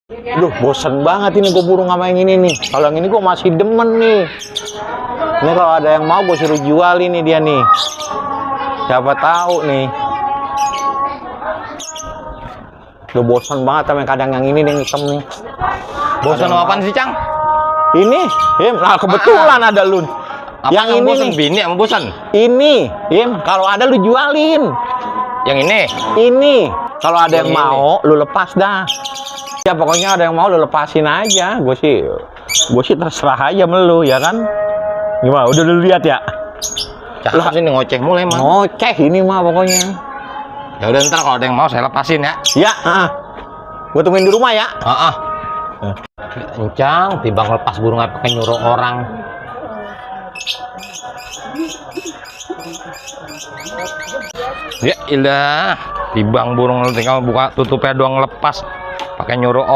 Duh, bosen banget ini gue burung sama yang ini nih. Kalau yang ini gue masih demen nih. Ini kalau ada yang mau gue suruh jual ini dia nih. Siapa tahu nih. Duh, bosen banget sama yang kadang yang ini nih, yang hitam nih. Bosan sama apaan sih, Cang? Ini, nah kebetulan ada lu. Yang ini bosan, nih. bini sama bosan. Ini, kalau ada lu jualin. Yang ini. Ini, kalau ada yang Yang mau, lu lepas dah. Ya pokoknya ada yang mau lu lepasin aja. Gue sih terserah aja sama lu, ya kan? Gimana? Udah lu lihat ya? Cakep sih nih, ngoceh mulai emang. Ngoceh ini mah pokoknya. Ya udah, ntar kalau ada yang mau saya lepasin ya. Ya, gue tungguin di rumah ya. Kencang, timbang lepas burung aja pakai nyuruh orang. Ya ilah, timbang burung tinggal buka tutupnya doang lepas pakai nyuruh orang.